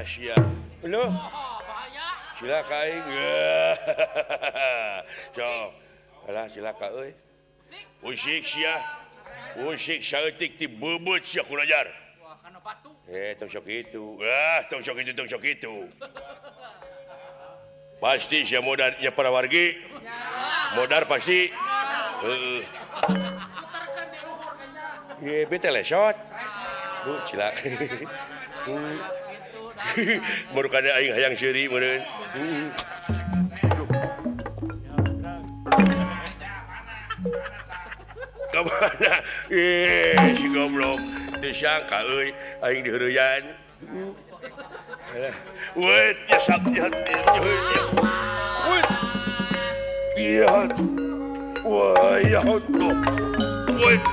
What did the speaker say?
Sia. Loh. Cilaka aing. Sok. Alah cilaka euy. Usik sia. Usik saeutik ti beubeut sia kurajar. Wah, kana batu. Eh, tong sok itu. Ah, tong sok itu, tong sok itu. Pasti sia modar nya para wargi. Modar pasti. Heeh. Putarkan di luhur kayaknya. Ye, bete lesot. Bu, cilaka. Baru kada aing hayang seuri meureun. Ka mana? Eh, si goblok. Disangka euy aing diheureyan. Wet, ya sak ya. Wet. Iya. Wah, ya. Wet.